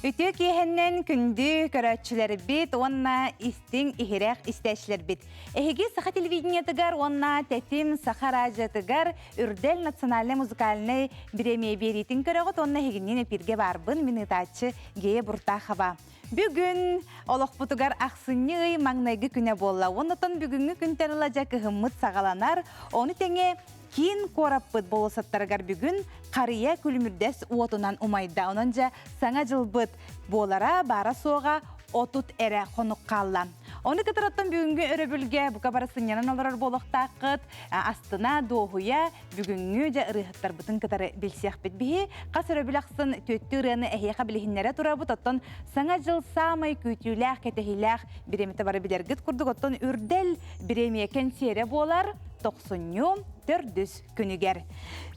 Үтүө киэһэннэн күндү көрөөччүлэрбит уонна истиҥ иһирэх истээччилэрбит. Эһиги саха телевидениетыгар уонна Тэтим саха радиотыгар Үрдэл национальнай музыкальнай бириэмийэ биэриитин көрөҕүт уонна эһигинниин эпииргэ баарбын мин ыытааччы Гея Буртахова. Бүгүн олохпутугар ахсынньы ый маҥнайгы күнэ буолла. Оннотон бүгүҥҥү күнтэн ыла дьэ кыһыммыт саҕаланар. Ону тэҥэ Киин куораппыт болуоссаттарыгар бүгүн харыйа күлүмүрдэс уотунан умайда. Онон дьэ саҥа дьылбыт буолара баара-суоҕа 30 эрэ хонук хаалла. Ону кытараттан бүгүҥҥү өрөбүлгэ бука бары сынньанан олорор буолуохтааххыт. Астына, дуоһуйа бүгүҥҥү дьэ ырыаһыттарбытын кытары билсиэхпит. Биһи хас өрөбүл ахсын түөттүү ырыаны эһиэхэ билиһиннэрэ турабыт. Оттон саҥа дьыл саамай күүтүүлээх, кэтэһиилээх бириэмэтэ бары билэргит курдук. Оттон үрдэл бириэмийэ кэнсиэрэ буолар. Тохсунньу төрдүс күнүгэр.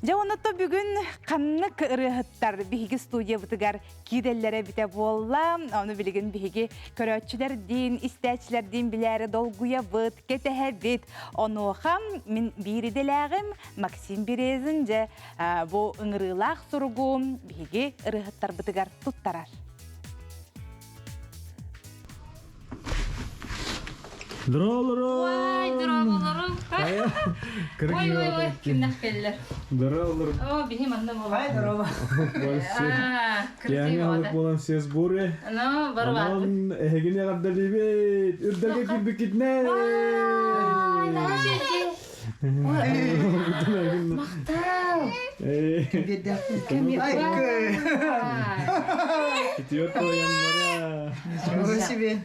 Дьэ онно бүгүн ханнык ырыаһыттар биһиги студиябытыгар киирэллэрэ эбитэ буолла. Ону билигин биһиги көрөөччүлэрдиин, истээччилэрдиин билээри долгуйабыт, кэтэһэбит. Онуоха мин биир идэлээҕим Максим Березин дьэ бу ыҥырыылаах суругу биһиги ырыаһыттарбытыгар туттарар. Дороолорум! Ой, дорооболорум! Ой, ой, ой, кимнэх кэллэр? Дороолорум! О, биһи манна буолар. Ай, дорообо. Киэҥи алык буолан сиэс буре. Ну, барыбаат. Онон эһигини эҕэрдэлиибит! Үрдэлгэ киирбиккитинэн! Махтал! Итиот января. Ничего себе.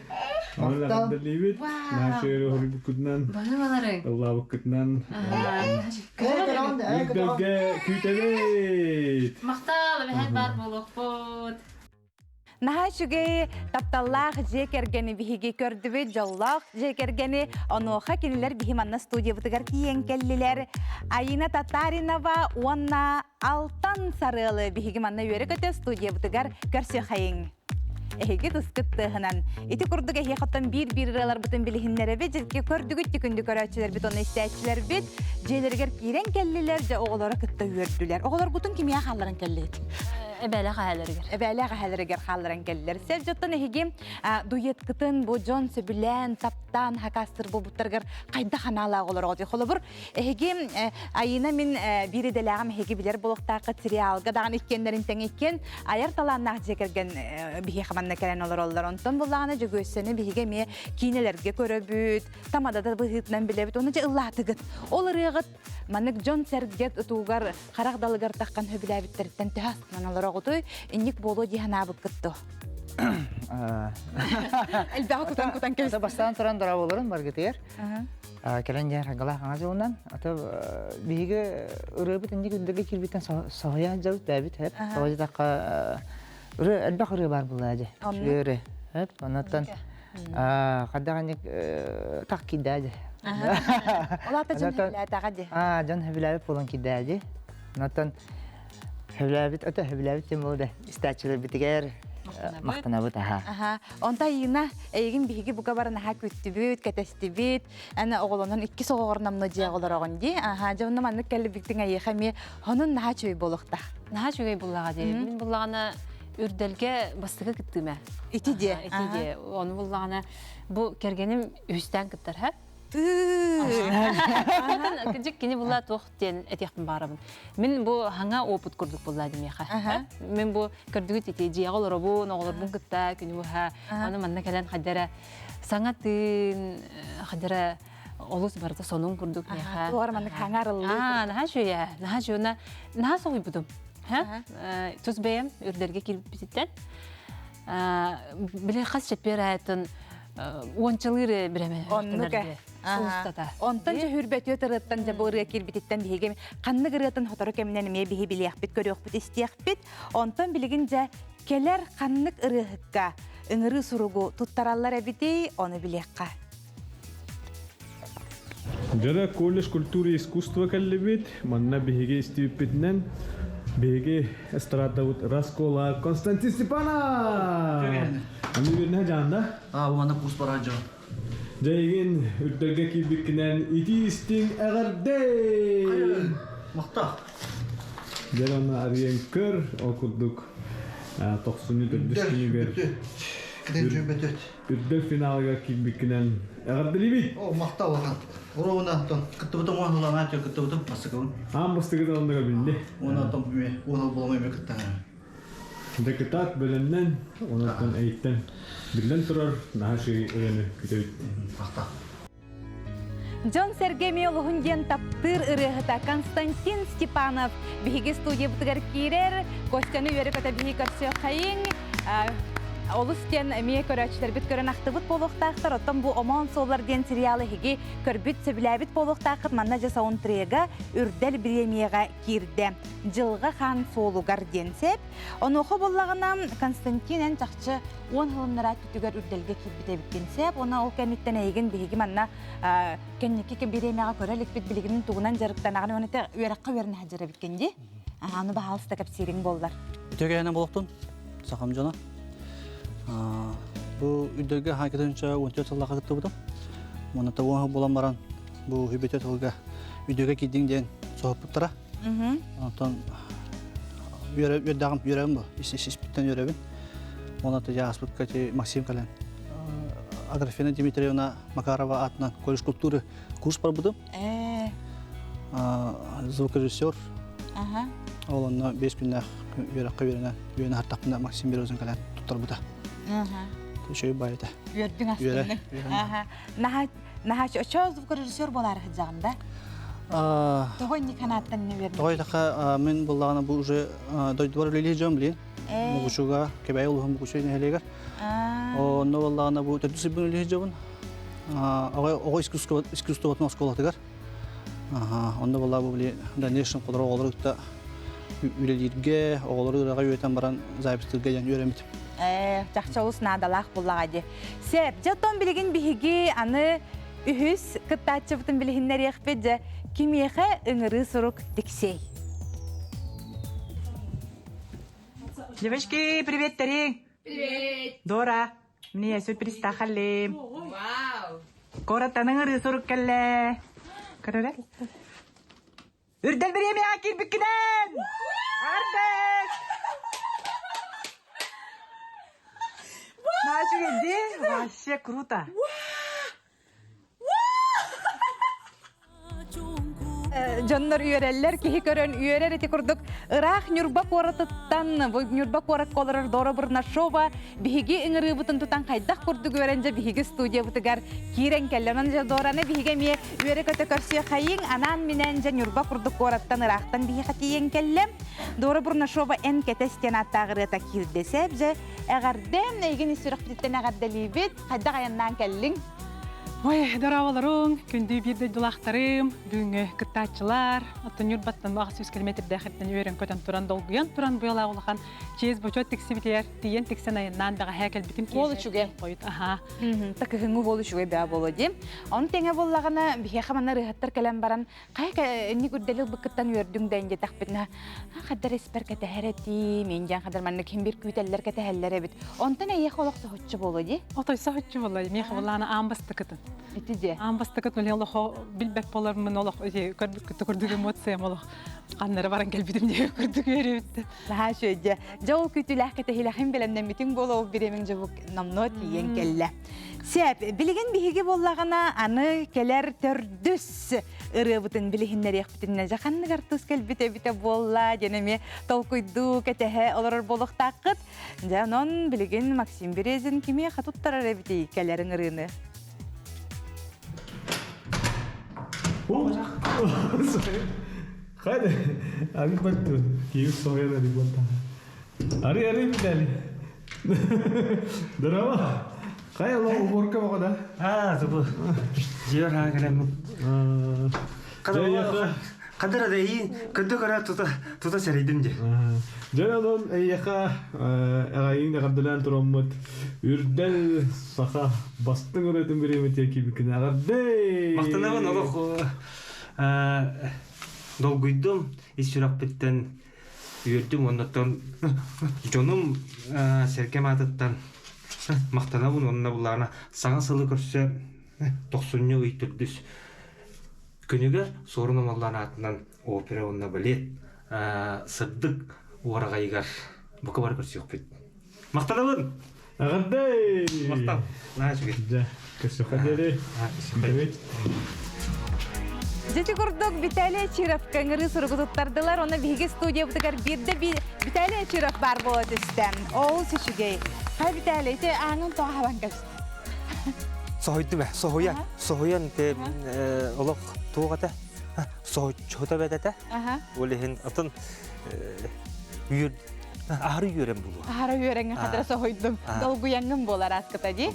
Махтал. Эҕэрдэлиибит. Наша хоруйбуккутунан, Бары ыллаабыккытынан үрдэлгэ күүтэбит! Махтал, эбэһээт баар буолуохпут. Наһаа үчүгэй тапталлаах дьиэ кэргэни биһиги көрдүбүт, дьоллоох дьиэ кэргэни. Онуоха кинилэр биһи манна студиябытыгар тиийэн кэллилэр. Айина Татаринова уонна Алтан Сарыалы биһиги манна үөрэ-көтө студиябытыгар көрсүөхайыҥ. Эһиги тыскыт тыаһынан. Ити курдук эһиэхэттэн биир-биир ырыаларбытын билиһиннэрэбит, дьэ көрдүгүт күндү көрөөччүлэрбит уонна истээччилэрбит дьиэлэригэр киирэн кэллилэр, дьэ оҕолоро кытта үөрдүлэр. Оҕолоргутун кимиэхэ хаалларан кэллигит? Эбээлээх эһээлэригэр. Эбээлээх эһээлэригэр хаалларан кэллилэр. Сэл дьоттон эһиги дуеткытын бу дьон сөбүлээн, таптаан хакастыр буолбуттарыгар хайдах анаалаах олороҕут? Холобур, эһиги Айына мин биир идэлээҕим эһиги билэр буолуохтааххыт сериалга даҕаны иккиэннэрин тэҥ иккиэн айар талааннаах дьиэ кэргэн биһиэхэ манна кэлэн олороллор. Онтон буллаҕына Дьөгүөссэни биһиги эмиэ киинэлэргэ көрөбүт, тамада да быһыытынан билэбит. Ону дьэ ыллаатыгыт. Ол ырыаҕыт Маннык дьон-сэргэ тутуугар харах далыгар таххан сөбүлээбиттэриттэн төһө астынан олороҕутуй? Инник буолуо дии санаабыккыт дуо? Элбэҕи кутан-кутан кэбис. Бастаан туран дорооболорун баргытыгар. Кэлэн дьэ хагалаах хаҥас уунан. Ата биһиги ырыабыт инник үрдүгэ киирбиттэн соһуйа сылдьабыт бэбит хэп. Тоҕо диэтэххэ ырыа элбэх ырыа баар буолла дьэ. Үөрэ. Хэп. Оннуттан хайдах инник тах киирдээ дьэ. Ол аата дьон сөбүлээтэҕэ дии. Аа, дьон сөбүлээбит буолан киирдээ дии. Онтон сөбүлээбит, ото сөбүлээбит диэн буолла истээччилэрбитигэр махтанабыт аха. Аха. Онто Айыына, эйигин биһиги бука бары наһаа күттүбүт, кэтэстибит. Аны оҕолонон иккис оҕоҕор намно дьиэ оҕолороҕун дии. Аха, дьэ онно маннык кэллибиттиҥ эйиэхэ эмиэ хонун наһаа үчүгэй буолуохтаах. Наһаа үчүгэй буллаҕа дии. Мин буллаҕына үрдэлгэ бастакы кыттыым ээ. Ити диэ. Ити диэ. Ону буллаҕына бу кэргэним үһүстээн кыттар һэ. Кыдьык кини була туох диэн этиэхпин баарабын. Мин бу хаҥа опыт курдук булла димиэхэ. Мин бу көрдүгүт ити дьиэҕэ олоробун, оҕолорбун кытта күнү быһа аны манна кэлэн хайдара саҥа тыын хайдара олус барыта сонун курдук миэхэ. Туор маннык хаҥа арыллыы. Аа, наһаа үчүгэй, наһаа үчүгэй, наһаа соһуйбутум. Тус бэйэм үрдэргэ киирбититтэн били хас чэппиэр аайытын уончалыыр бирэме Оннук э. Сулустата. Онтон дьөһүүрбөтүө ырыаттан дьэ бу ырыа киирбититтэн биһиги ханнык ырыатын сотору кэминэн эмиэ биһи билиэхпит, көрүөхпүт, истиэхпит. Онтон билигин дьэ кэлэр ханнык ырыаһыкка ыҥырыы суругу туттараллар эбитий, ону билиэххэ. Дьара колледж культуры и искусства кэллибит. Манна биһиги истибиппитинэн биһиги эстрадабыт Раскола Константин Степанов! Аны үөрнэ жаанда? А, уонна курс баран дьон. Дьэйигин үрдэргэ киирбиккинэн итии истиҥ эҕэрдэ! Махтал. Дьэ аны арыйан көр, ол курдук. Тохсунньу төрдүс күнүгэр үрдэл финалыгар киирбиккинэн эҕэрдэлиибит! О, махтал улахан. Уруогуна кыттыбытым уон сылланааччы кыттыбытым бастакыбын. Аан бастакытын оннуга билли. Уонна оттон уон буолама эмиэ кыттан. Дакытаат бэлэмнэн, онон эйиттэн биллэн турар наһаа үчүгэй ырыаны күтэбит. Махтал. Дьон-сэргэ эмиэ олуһун диэн таптыыр ырыаһыта Константин Степанов биһиги студиябытыгар киирэр. Костяны үөрэ-көтө биһи көрсүөххэйиҥ. Олус диэн эмиэ көрөөччүлэрбит көрөн ахтыбыт буолуохтаахтар. Оттон бу Омоон суоллар диэн сериалы эһиги көрбүт, сөбүлээбит буолуохтааххыт. Манна дьэ саундтрега Үрдэл бириэмийэҕэ киирдэ. Дьылҕа хаан суолугар диэн сеп. Онуоха буоллаҕына Константин эн чахчы уон сылыннара өттүгэр үрдэлгэ киирбит эбиккин сөп. Уонна ол кэнниттэн эйигин биһиги манна кэнники бириэмэҕэ көрө иликпит билигин тугунан дьарыктанаҕын уонна үөрэххэ үөрэнэ сылдьар эбиккин дии. Аны баһаалыста кэпсиириҥ буоллар. Үтүө болуктун, сахам дьоно. Бу үрдэлгэ хаакытынча 14 сыллаха кыттыбытым. Уонна уон буолан баран бу хүбүтэ тылга үрдүгэ киирдиҥ диэн соһуппуттара. Онтон үөрдэҕим үөрэбин бу ис-испиттэн үөрэбин. Онон ааспыкка Максим кэлэн Аграфена Дмитриевна Макарова аатынан колледж культуры курс барбытым. Звукорежиссер. Ол онно 5 күннээх үөрэххэ үөрэнэн үөрэнэ хартахпына Максим Березин кэлэн туттарбыта. Үчүгэй баайыта. Үөрдүҥ астынныҥ. Наһаа очоо звукорежиссер буолаары сылдьаҕын да? Тоҕо инник санааттан үөрдүҥ? Тоҕо диэтэххэ, мин буллаҕына бу уже дойдубар үлэлии дьон билин. Мугучуга, Кэбээйи улууһун Мугучу нэһилиэгэр. Онно буоллаҕына бу төрдүс сылбын үлэлии дьобун. Оҕо искусствотын оскуолатыгар. Онно буолла бу били дальнейшем холоро оҕолору кытта үлэлииргэ, оҕолору ыраҕа үөрэтэн баран записьтыырга диэн үөрэммитим. Чахчы олус наадалаах буллаҕа дии. Сөп, дьэ оттон билигин биһиги аны үһүс кыттааччыбытын билиһиннэриэхпит дьэ кимиэхэ ыҥырыы сурук тиксиэй. Девочки, приветтериҥ! Привет! Дора, мне сюрприз тахаллим. Вау! Куораттан ыҥырыы сурук кэллэ. Көрөрө. Үрдэл бириэмийэҕэ киирбиккинэн! Ардык! Наша, иди! Вообще круто! Дьоннор үөрэллэр, киһи көрөн үөрэр ити курдук ыраах Ньурба куоратыттан бу Ньурба куоракка олорор Дора Бурнашова биһиги ыҥырыыбытын тутан хайдах курдук үөрэн дьэ биһиги студиябытыгар киирэн кэллэ. Онон дьэ Дораны биһиги эмиэ үөрэ-көтө көрсүөххэйиҥ, анаан-минээн дьэ Ньурба курдук куораттан ыраахтан биһиэхэ тиийэн кэллэ. Дора Бурнашова эн кэтэс диэн ааттаах ырыата киирдэ. Сөп дьэ эҕэрдэ, эйигин ис сүрэхпититтэн эҕэрдэлиибит. Хайдах айаннаан кэллиҥ? Ой, дорооболоруҥ, күндү биир дойдулаахтарым, бүгүҥҥү кыттааччылар, оттон Ньурбаттан 800 километрдээх үөрэн көтөн туран, долгуйан туран быалаах улахан чиэс бочуот тиксибитигэр тиийэн тиксэн айаннаан бэҕэһээ кэлбитим. Уол үчүгэй. Хойут, аха. Такыһыҥҥы уол үчүгэй баа буолуо дии. Ону тэҥэ буоллаҕына, биһиэхэ манна ырыаһыттар кэлэн баран, хайа инник үрдэли ылбыккыттан үөрдүҥ да диэтэхпитинэ, хадар испэр кэтэһэр этим, мин диэн хадар маннык ким бир күүтэллэр кэтэһэллэр эбит. Онтон эйиэхэ олох соһуччу буолуо дии. Отой соһуччу буолла, миэхэ буоллаана аан бастакытын. Ити дии. Аан бастакытын үлэ олохо билбэт болармын олох көрбүккүттэ курдук эмоциям олох ханнара баран кэлбитим диye курдук үөрүбүттэ. Наһаа үчүгэй. Дьэ ол күүтүүлээх кэтэһиилэхин бэлэмнэммитиҥ буола ол бириэмиҥ дьэ бу номнуо тиийэн кэллэ. Сөп, билигин биһиги буоллаҕына аны кэлэр төрдүс ырыабытын билиһиннэриэхпитинэ дьэ ханнык артыыс кэлбит эбитэ буолла диэн эмиэ толкуйдуу кэтэһэ олорор буолуохтааххыт. Дьэ онон билигин Максим Березин кимиэхэ туттарар эбитий кэлэр ыҥырыыны? Хайда, ари батту, киев соя ари батта. Ари ари битали. Здорово. Хай алла уборка баҕада. Аа, тубу. Жер haa кэлэммин. Кадыр да иин көдө көрө тута тута сэрийдим дии. Дьэ онон эйиэхэ эҕайыҥ эҕэрдэлээн тураммыт үрдэл саха бастыҥ ырыатын бириэмэтиэ киирбиккин эҕэрдэй! Махтанабын олох долгуйдум ис сүрэхпиттэн үөрдүм уоннаттан дьонум сэргэм аатыттан махтанабын уонна буллаҕына саҥа сылы көрсө тохсунньу ый төрдүс күнүгэр Суорун Омоллоон аатынан опера уонна балет сырдык уораҕайыгар. Бука бары көрсүөхпүт. Махтанабын! Аҕырдай! Махтал. Наһаа үчүгэй. Дьэ, көрсүөххэ диэри. Давид. Дьити курдук Виталий Чировка ыҥырыы суругу туттардылар. Оны биһиги студиябытыгар биирдэ Виталий Чиров баар буола түстэ. Ол үчүгэй. Хай Виталий, ити ааҥын тоҕо хабан кэбистэ? Соһуйдум ээ, соһуйан, соһуйан те олох туох этэ? Соһуччута бэт этэ. Ол иһин атын үөр аһары үөрэн булуо. Аһары үөрэҥҥэ хатыра соһуйдум. Долгуйаҥҥын буолар ааскыта дии.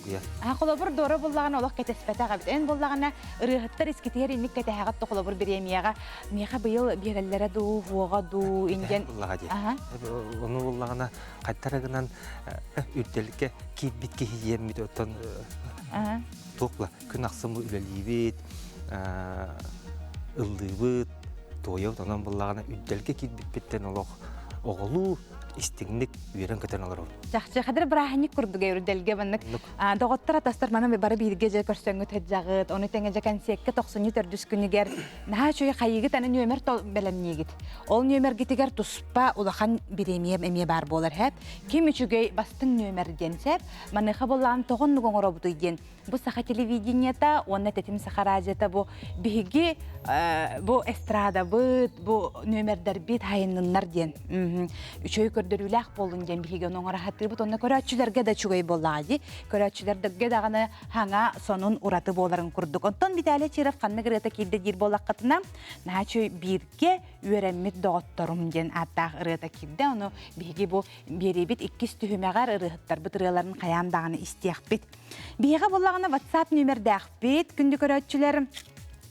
Холобур Дора буллаҕына олох кэтэспэтэх эбит. Эн буллаҕына ырыаһыттар искитигэр инник кэтэһэҕит да холобур бириэмийэҕэ миэхэ быйыл биэрэллэрэ дуу, хуоҕа дуу индиэн. Буллаҕа дии. Ону буллаҕына хайтара гынан үрдэлгэ киирбит киһи диэммит оттон туохла күн ахсын үлэлиибит, ыллыыбыт, туойабыт онон буллаҕына үрдэлгэ киирбиппиттэн олох оҕолуу истиҥник үөрэн-көтөн олоробут. Чахчы хадыр бырааһынньык курдук үрдэлгэ маннык доҕоттор атастар манан бары бииргэ дьэ көрсөҥҥүт сылдьаҕыт, ону тэҥэ дьэ кэнсиэккэ тохсунньу төрдүс күнүгэр наһаа үчүгэй хайыгыт аны нүөмэр бэлэмниигит. Ол нүөмэргитигэр туспа улахан бириэмийэ эмиэ баар буолар һэп. Ким үчүгэй бастыҥ нүөмэр диэн сеп. Маныаха буллаан тоҕоннук оҥоробутуй диэн бу саха телевидениета уонна тэтим саха радиота бу биһиги бу эстрадабыт бу нүөмэрдэрбит хайынныннар диэн үчүгэй көрдөрүүлээх буоллун диэн биһиги ону оҥоро сатыыбыт онно көрөөччүлэргэ да үчүгэй буоллаҕа дии көрөөччүлэргэ даҕаны хаҥа сонун ураты буоларын курдук онтон Виталий Чиров ханнык ырыата киирдэ диир буоллаххытына наһаа үчүгэй бииргэ үөрэммит доҕотторум диэн ааттаах ырыата киирдэ ону биһиги бу биэриибит иккис түһүмэҕэр ырыаһыттарбыт ырыаларын хайаан даҕаны истиэхпит. Биһиэхэ буоллаҕына WhatsApp нүөмэрдээхпит, күндү көрөөччүлэр.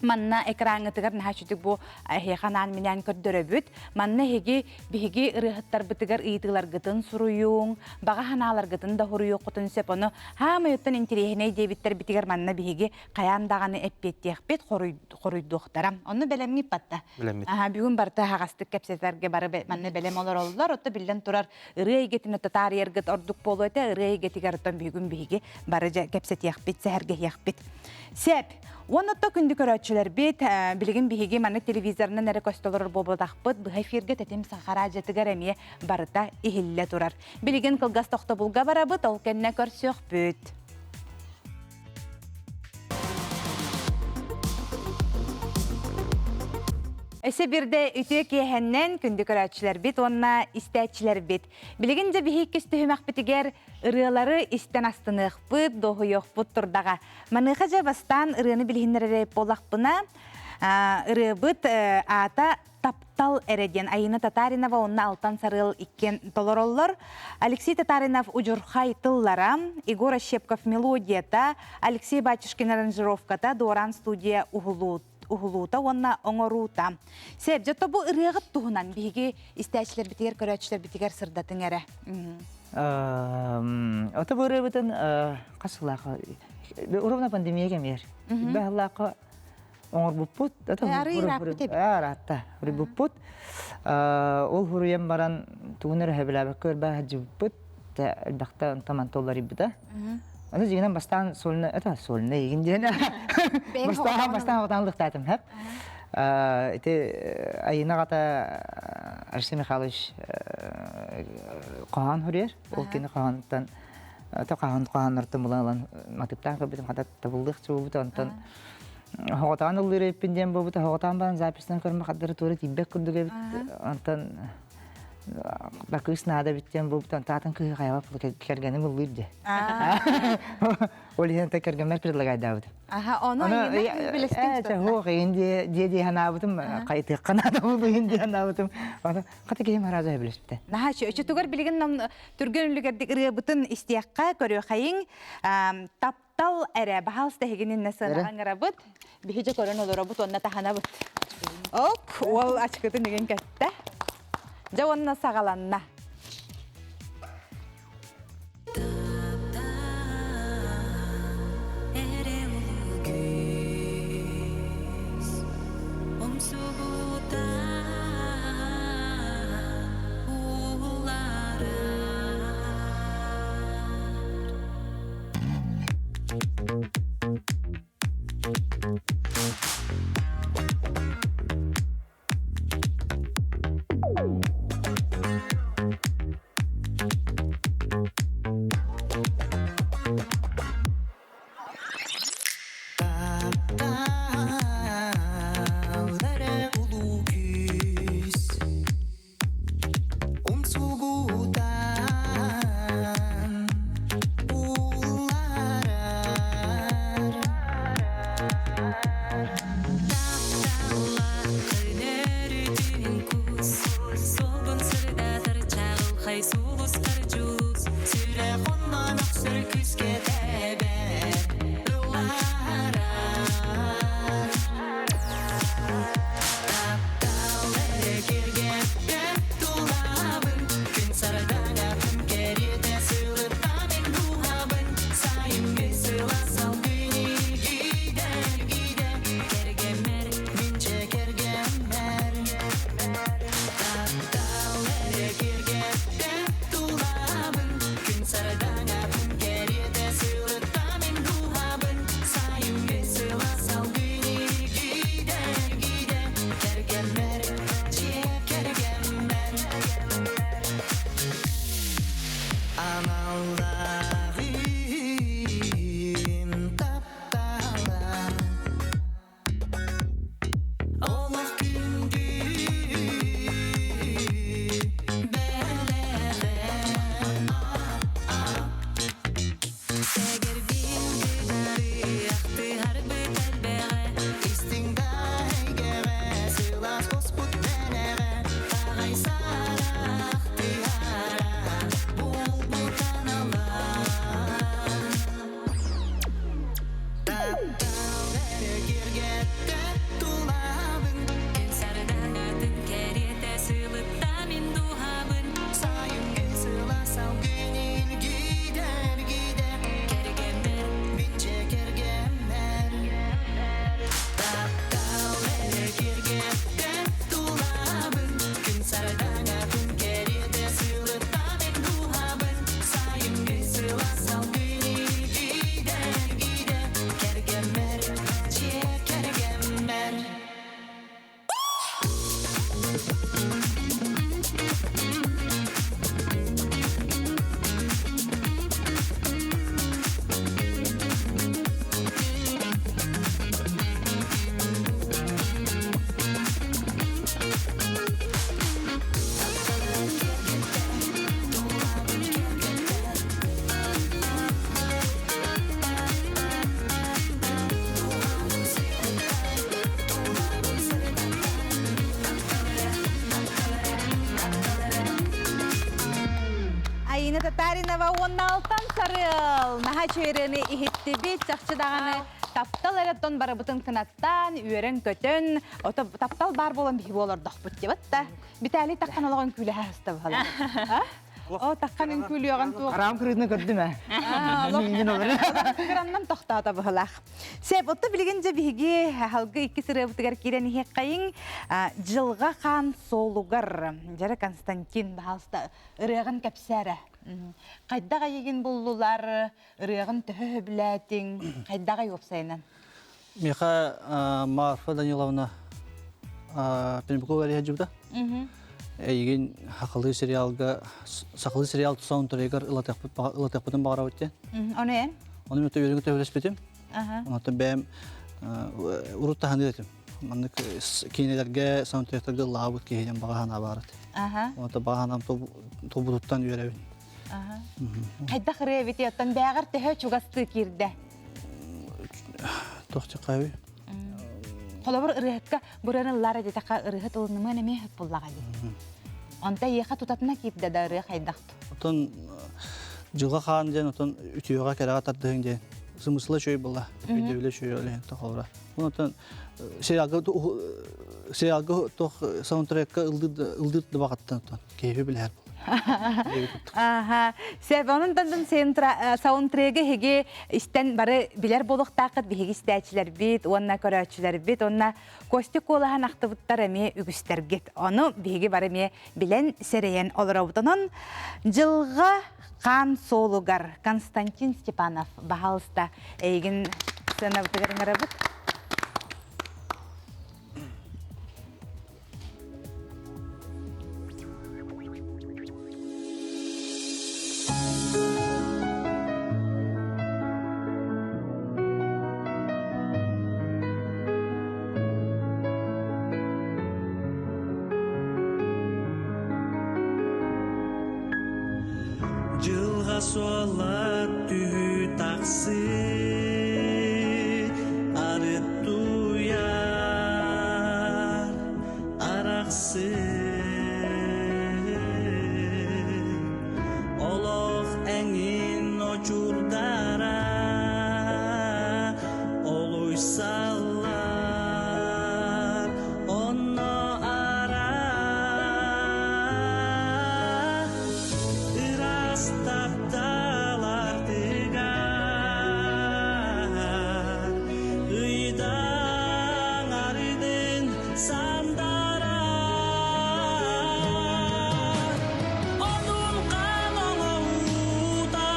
Манна экраҥҥытыгар наһаа үчүгэй бу эһиэхэ анаан-минээн көрдөрөбүт. Манна эһиги биһиги ырыаһыттарбытыгар ыйытыыларгытын суруйуҥ, баҕа санааларгытын да суруйуоххутун сөп. Ону хаамайыттан интэриэһинэй диэбиттэрбитигэр манна биһиги хайаан даҕаны эппиэттиэхпит, хоруйдуохтара. Онно бэлэмҥит батта. Бэлэммит. Бүгүн барыта аһаҕастык кэпсэтэргэ бары манна бэлэм олороллор. Отто биллэн турар ырыа эйгэтин татаарыйаргыт ордук буолуо этэ. Ырыа эйгэтигэр оттон бүгүн биһиги бары дьэ кэпсэтиэхпит, сэһэргэһиэхпит. Сеп. Уонна отто күндү көрөөччүлэрбит, билигин биһиги маннык телевизорынан эрэ көстө олорор буолбатахпыт, быһа эфиргэ тэтим Саха радиотыгар эмиэ барыта иһиллэ турар. Билигин кылгас тохтобулга барабыт, ол кэннэ көрсүөхпүт. Өссө бирде үтүө киэһэннэн күндү көрөөччүлэрбит уонна истээччилэрбит. Билигин дьэ биһи иккис түһүмэхпитигэр ырыалары истэн астыныахпыт, дуоһуйуохпут турдаҕа. Маныаха дьэ бастаан ырыаны билиһиннэрэр буоллахпына, ырыабыт аата Таптал эрэ диэн Айыына Татаринова уонна Алтан Сарыал иккиэн толороллор. Алексей Татаринов удьурхай тыллара, Егор Ощепков мелодията, Алексей Батюшкин аранжировката, Дуораан студия уһулуута уонна оҥоруута. Сеп, дьэ бу ырыаҕыт туһунан биһиги истээччилэрбитигэр, көрөөччүлэрбитигэр сырдатыҥ эрэ. Ото бу ырыабытын хас сыллаахха уровна пандемия кэмигэр. Баһылаахха оҥорбуппут. Арыы ырааппыт эбит. Ыраатта. Хуруйбуппут. Ол хуруйан баран тугун эрэ сөбүлээбэккэ өрбө сылдьыбыппыт. Элбэхтэ онтон манта уларыйбыта. Аны дьиҥинэн бастаан сольно, это сольно игин диэн. Бастаан бастаан отан лыхтаатым хэп. Ити Айына аҕата Алексей Михайлович хоһоон хуруйар. Ол кини хоһоонтон хоһоон хоһооннортон булан ылан матыптаан көрбүтүм хата табыллыах чугубут онтон Хоҕотоон ыллыыр эбиппин диэн буолбута. Хоҕотоон баран записьтан көрмө хардары туора тиийбэт курдук эбит. Онтон бакыыс наада эбит диэн буолбута. Онтон атын кыыһы хайаҕа кэргэним ыллыыр дии. Ол иһин кэргэммэр предлагайдаабытым. Аха, ону билэстин Суох, иин дии дии санаабытым, хайытыахха наада буолуйун дии санаабытым. Аны хата киһим арааза билиспитэ. Наһаа үчүгэр билигин түргэн үлүгэрдик ырыабытын истиэххэ, көрүөххэйиҥ. Тап Тал эрэ, баһаалыста эһигининнэ сыанаҕа ыҥырабыт. Биһи дьэ көрөн олоробут уонна таһынабыт. Оп, уол ачкытын игин кэттэ. Дьэ уонна саҕаланна. Айина Татаринова уонна Алтан Сарыал наһаа үчүгэй иһиттибит чахчы даҕаны таптал эрэ тон барыбытын кынаттаан үөрэн-көтөн ото таптал баар буолан биһи буолордохпут диэбит да Виталий таххан олоҕун күүлэһэ сыста баһала О, таххан үҥкүүлүөҕүн туох. Араам кырыытына көрдүм ээ. Кыраннан тохтоото быһылаах. Сеп, отто билигин дьэ биһиги халгы икки сырыабытыгар киирэн иһиэххэйиҥ. Дьылҕа хаан суолугар дьэрэ Константин баһаалыста ырыаҕын кэпсээрэ. Хайдах эйигин буллулар, ырыаҕын төһө сөбүлээтиҥ, хайдах ай уопсайынан? Миэхэ Марфа Даниловна Пенебукова эрийэ Эйигин сахалыы сериалга сахалыы сериал саундтрегар ылатыахпытын баҕарабыт диэн. Ону эн? Ону мен төбөлүгү төбөлөспүтүм. Онтон бэйэм урут таһыныыр этим. Маннык киинэлэргэ саундтректарга ыллаабыт киһинэн баҕа санаа баар этэ. Онтон баҕа санаам толбутуттан үөрэбин. Хайдах ырыа эбитий? Оттон бээҕэр төһө чугастыы киирдэ? Туох чакаабый? Холобур ырыаһыкка буран ыллаара диэтэххэ ырыаһыт ылынымыан эмиэ сөп буллаҕа дии. Онто эйиэхэ тутатына киирдэ да ырыа хайдах? Отон дьылҕа хаан диэн отон үтүөҕэ кэрэҕэ тардыһыҥ диэн смысла үчүгэй буолла. Өйдөбүлэ үчүгэй ол тохолура. Онтон сериалга сериалга туох саундтрекка ылдыр да баҕаттан отон киһи билэр Аха. Сөп, онон тандын саундтреги эһиги истэн бары билэр буолуохтааххыт биһиги истээччилэрбит уонна көрөөччүлэрбит уонна Костя куолаһын ахтыбыттар эмиэ үгүстэргит. Ону биһиги бары эмиэ билэн сэрэйэн олоробут. Онон дьылҕа хаан суолугар Константин Степанов баһаалыста эйигин сыанабытыгар ыҥырабыт. Дьылҕа суола түһүү тахсыы арыт туйар арахсыы олох эҥин очурдара олуйсаллар онно ара ыраас тапталар тыгар ыйдаҥ арыдын сандара Одун хаан оҥоһуута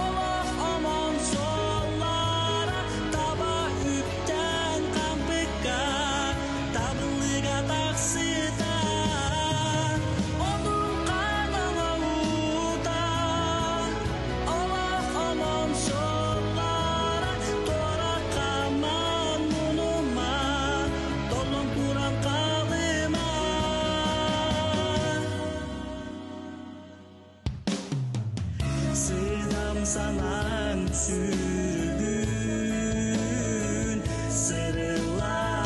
олох омон суоллара таба үктэн хампыкка табыллыга тахсыта Одун хаан оҥоһуута олох омон суоллара туора хааман мунума толлон туран хаалыма Сыдам санаан сүргүн сырылаан.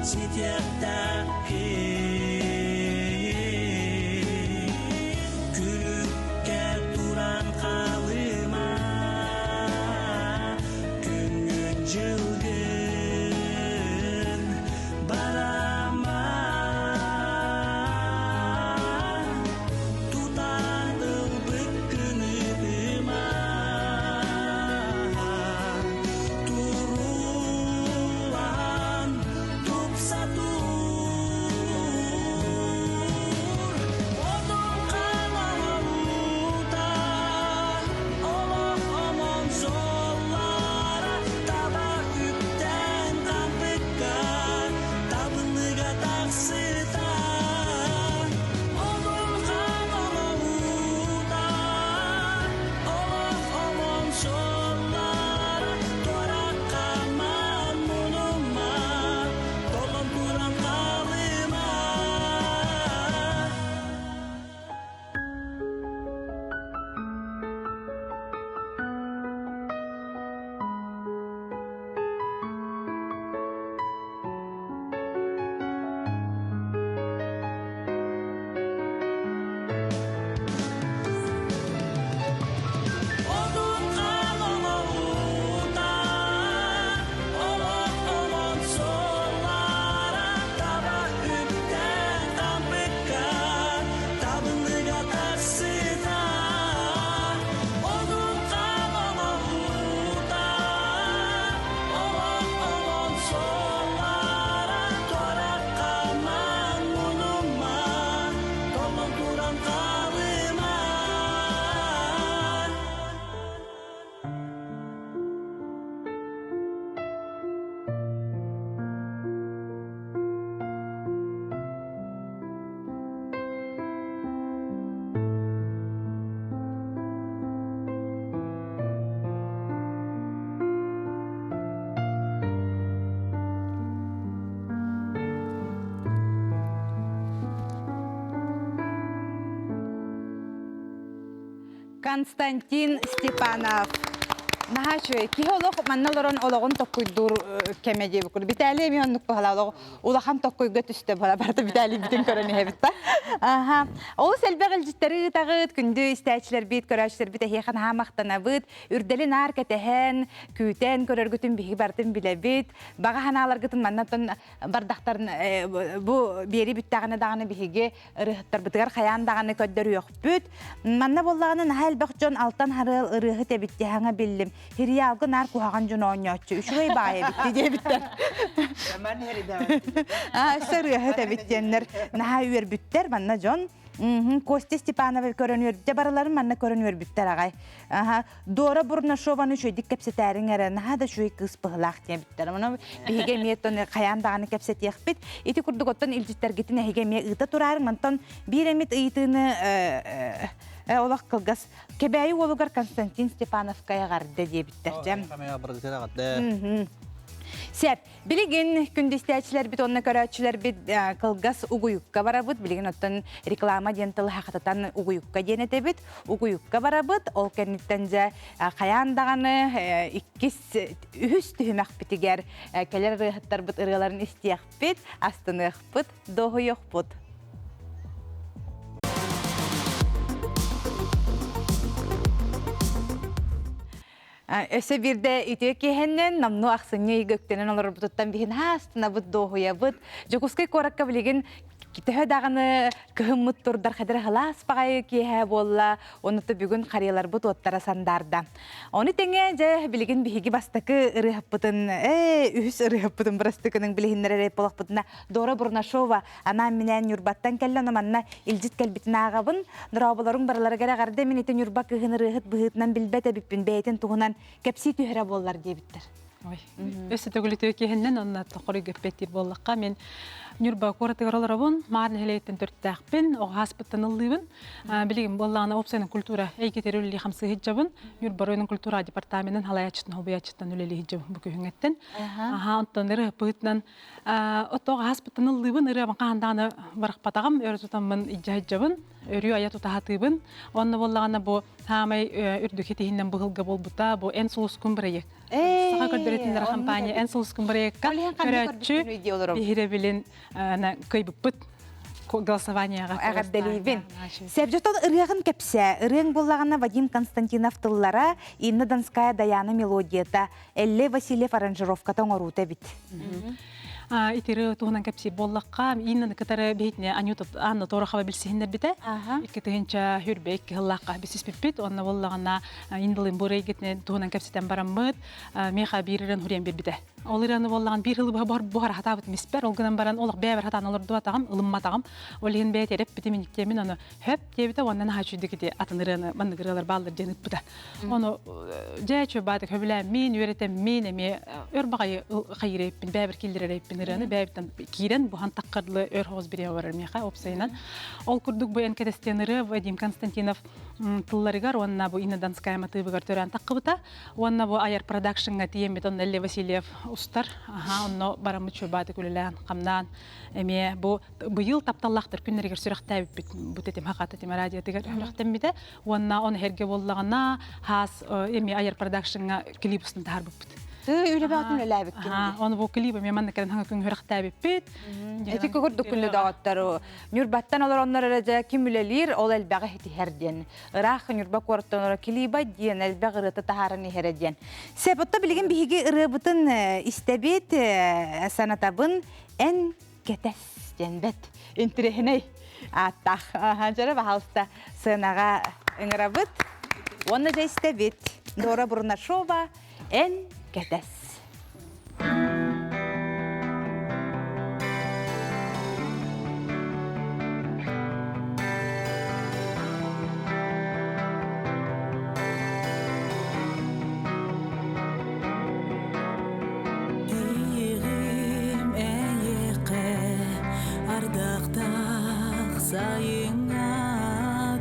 Ситиэхтээххин Күлүккэ туран хаалыма Күҥҥүн дьылгын барама Тутан ылбыккын ытыма Туруулаһан тупса тур Отун хаалаута олох омон суоллара таба үктэн хампыкка табыллыга тахсыта Отун хаалаута олох омон суоллара туоракка мунума толон туран хаалыма. Отун хаалаута олох омон суоллара таба үктэн таммыкка табыллыга тахсыта Отун хаалаута олох омон суоллара туоракка мунума толлон туран хаалыма. Константин Степанов. Наһаа үчүгэй. Киһи олох манна олорон олоҕун токкуйдуур кэмэ диэбит курдук. Битээлий эмиэ оннук быһалаа олох улахан токкуйга түстэ быһалаа барыта Битээлийбитин көрөн иһэбит да. Аха. Олус элбэх илдьиттэри ыытаҕыт, күндү истээччилэрбит, көрөөччүлэрбит эһиэхэ наһаа махтанабыт. Үрдэли наар кэтэһэн, күүтэн көрөргүтүн биһиги барытын билэбит. Баҕа санааларгытын маннаттан бардахтарын бу биэри бүттэҕинэ даҕаны биһиги ырыаһыттарбытыгар хайаан даҕаны көрдөрүөхпүт. Манна буоллаҕына наһаа элбэх дьон алтан харыал ырыаһыт эбит диһаҥа биллим. Хириалгы наар куһаҕан дьон оонньооччу. Үчүгэй баай эбит диэбиттэр. Өссө ырыаһыт эбит диэннэр наһаа үөрбүттэр манна дьон. Костя Степанова көрөн үөрбүттэ барыларын манна көрөн үөрбүттэр аҕай. Дора Бурнашованы үчүгэйдик кэпсэтээриҥ эрэ, наһаа да үчүгэй кыыс быһылаах диэбиттэр. Ону биһиги эмиэ оттон хайаан даҕаны кэпсэтиэхпит. Ити курдук оттон илдьиттэргитин эһиги эмиэ ыыта тураарыҥ. Онтон биир эмит ыйытыыны олох кылгас Кэбээйи уолугар Константин Степановка эҕэрдэ диэбиттэр. Дьэ. Сеп, Билигин күндүстээччилэрбит уонна көрөөччүлэрбит кылгас угуйукка барабыт. Билигин оттон реклама диэн тылы хахататан угуйукка диэн этэбит. Угуйукка барабыт. Ол кэнниттэн дьэ хайаан даҕаны иккис, үһүс түһүмэхпитигэр кэлэр ырыаһыттарбыт ырыаларын истиэхпит, астыныахпыт, дуоһуйуохпут. Өссө биирдэ үтүө киэһэннэн номнуо ахсынньы ыйга үктэнэн олорорбутуттан биһин астынабыт, дуоһуйабыт. Дьокуускай куоракка билигин төһө даҕаны кыһыммыт турдар хадыр халаас баҕайы киэһэ буолла, онута бүгүн харыйаларбыт уоттара сандаарда. Ону тэҥэ дьэ билигин биһиги бастакы ырыаһыппытын, ээ үһүс ырыаһыппытын бырастыкының билиһиннэрэр буолахпытына Дора Бурнашова анаан-минээн Ньурбаттан кэллэ, ону манна илдьит кэлбитин ааҕабын. Дорооболоруҥ барыларыгар эҕэрдэ, мин ити Ньурба кыыһын ырыаһыт быһыытынан билбэт эбиппин, бэйэтин туһунан кэпсии түһэрэ буоллар диэбиттэр. Ой, өссө төгүл үтүө киһиннэн онно хоруйга эппиэттиир буоллахха, мен Ньурба куоратыгар олоробун, Маар нэһилиэгиттэн төрүттээхпин, оҕо ааспыттан ыллыыбын. Билигин буоллаҕына уопсайынан культура эйгэтигэр үлэлии хамсыы сылдьабын. Ньурба оройуонун культура департаменын халайааччытын холбуйааччыттан үлэлии сылдьабын бу күһүҥҥэттэн. Аха, онтон ырыаһыппытынан Оттоох ааспыттан ыллыыбын, ырыабын хаһан даҕаны барахпатаҕым, өрө тутаммын илдьэ сылдьабын. Өрүү айа тута сатыыбын. Онно буоллаҕына бу саамай үрдүк ситиһинэн быһылга буолбута бу Эн сулускун бырайыак. Саха көрдөрүтүннэр компания Эн сулускун бырайыакка көрөөччү биһирэбилин кыайбыппыт голосованияҕа. Эҕэрдэлиибин. Сэрдьотон ырыаҕын кэпсээ. Ырыаҥ буоллаҕына Вадим Константинов тыллара, Инна Донская Даяна мелодията, Эллэ Васильев аранжировката оҥоруута эбит. Итири туһунан кэпсиир буоллахха, Иннаны кытары биһитине Анюта Анна Торохова билсиһиннэрбитэ. 2022 сыллаахха билсиспиппит. Онно буоллаҕына Индалын бу рейгитинен туһунан кэпсэтэн бараммыт, миэхэ биир ырыан хуриан биэрбитэ. Ол ырыаны буоллаҕын биир сылы быһа буһара хатаабыт миспэр, ол гынан баран олох бэйэбэр хатаан олордубатаҕым, ылымматаҕым. Ол иһин бэйэтэ эрэппитим иниктиэмин ону хөп диэбитэ уонна наһаа үчүйдүк ити атын ырыаны маннык ырыалар бааллар диэн ыппыта. Ону дьэ чөбаатык хөбүлээммин, үөрэтэммин эмиэ өр баҕайы хайыыр бэйэбэр киллэрэр ырыаны бэйэбиттэн киирэн буһан таххарлы өр хоҕус бириэмэ барар миэхэ опсайынан. Ол курдук бу эн кэтэстиэн ырыа Вадим Константинов тылларыгар уонна бу Инна Донская матыыбыгар төрөөн таххыбыта. Уонна бу айар продакшҥҥа тиийэммит онно Элли Васильев устар. Аха, онно бараммыт чуобаатык үлэлээн, хамнаан эмиэ бу быйыл тапталлаахтар күннэригэр сүрэхтээбиппит бу тэтим хака тэтим радиотыгар сүрэхтэммитэ. Уонна оны эргэ буоллаҕына хаас эмиэ айар продакшҥҥа клип устун таһаарбыппыт. Тыы үлэбэҕитин үлэлээбиккин. Оны бу клип эмиэ манна кэлэн хаҥа күн сүрэхтээбиппит. Ити курдук күннү доҕоттор Ньурбаттан олороннор эрэ дьэ ким үлэлиир, ол элбэҕи итиһэр диэн. Ыраах Ньурба куораттан олоро клиба диэн элбэх ырыата таһааран иһэрэ диэн. Сөп, отто билигин биһиги ырыабытын истэбит, санатабын эн кэтэс диэн бэт интириэһинэй ааттаах. Дьэрэ, баһаалыста сыанаҕа ыҥырабыт. Уонна дьэ истэбит. Дора Бурнашова эн кэтэс. Эйиэҕим эйиэхэ ардахтаах сайыҥҥа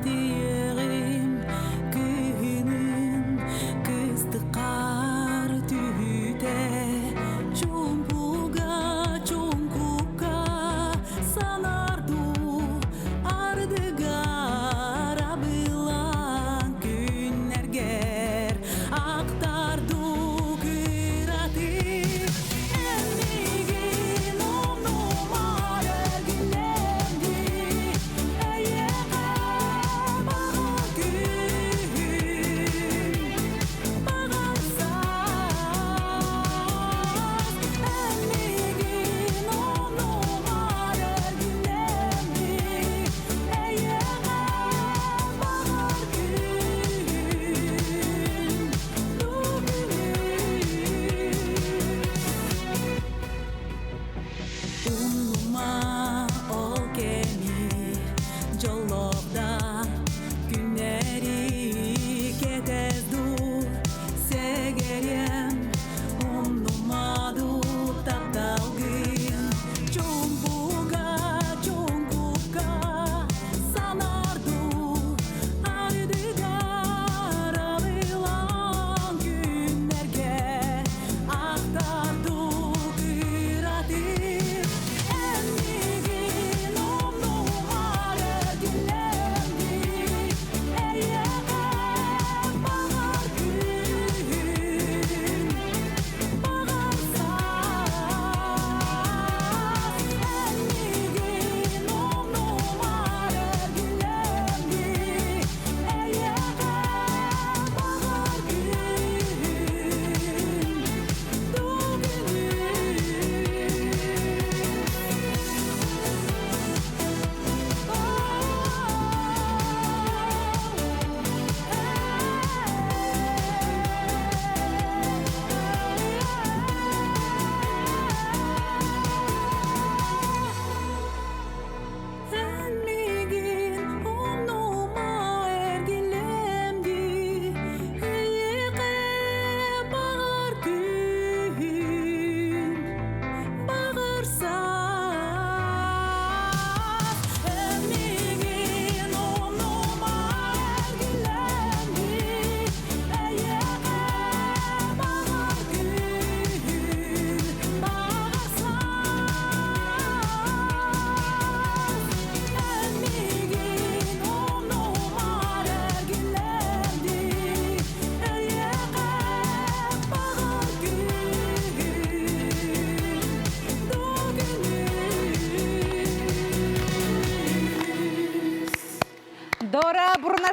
тиийэҕим күһүнүн кыстыккар түһүүтэ чуумпуга чуҥкукка санаардуу ардыгар абылаҥ күннэргэр ахтардуу кыратык эн миигин умнумаар эргиллэн дии.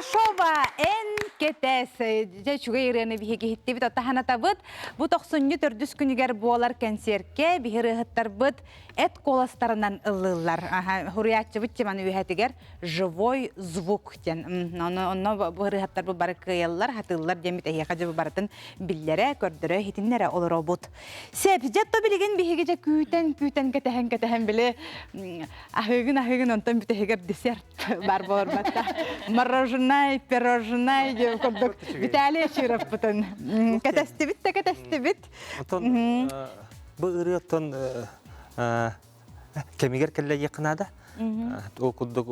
Карташова эн кэтэс. Дьэ үчүгэй ырыаны биһиги иһиттибит, отаһанатабыт. Бу тохсунньу төрдүс күнүгэр буолар кэнсиэркэ биһи ырыаһыттарбыт эт куоластарынан ыллыыллар. Хуруйааччыбыт теманы үөһэтигэр живой звук диэн. Онно бу ырыаһыттарбыт бары кыайаллар, хатыыллар диэммит эһиэхэ дьэ барытын биллэрэ, көрдөрө, иһитиннэрэ олоробут. Сеп, дьэ то билигин биһиги дьэ күүтэн, күүтэн, кэтэһэн, кэтэһэн били аһыгын аһыгын онтон бүтэһигэр десерт бар буолар мороженай, пирожнай диэн курдук Виталий Ашировпытын кэтэстибит да кэтэстибит. Отон бу ырыаттан кэмигэр кэллэйиэххэ наада. Ол курдук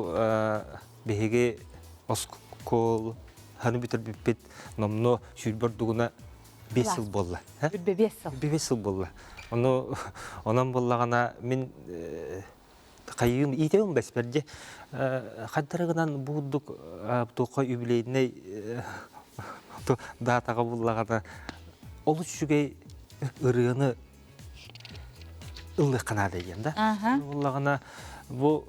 биһиги оскуол ханы бүтэрбиппит номно сүүрбэр дугуна 5 сыл буолла. 5 сыл. 5 сыл буолла. Ону онон буоллаҕына мин хайыым иитэбин бэспэрдьи хаддарыгынан буурдук туохха юбилейнай даатаҕа буллаҕына олус үчүгэй ырыаны ыллыахха наада диэн да. Буллаҕына бу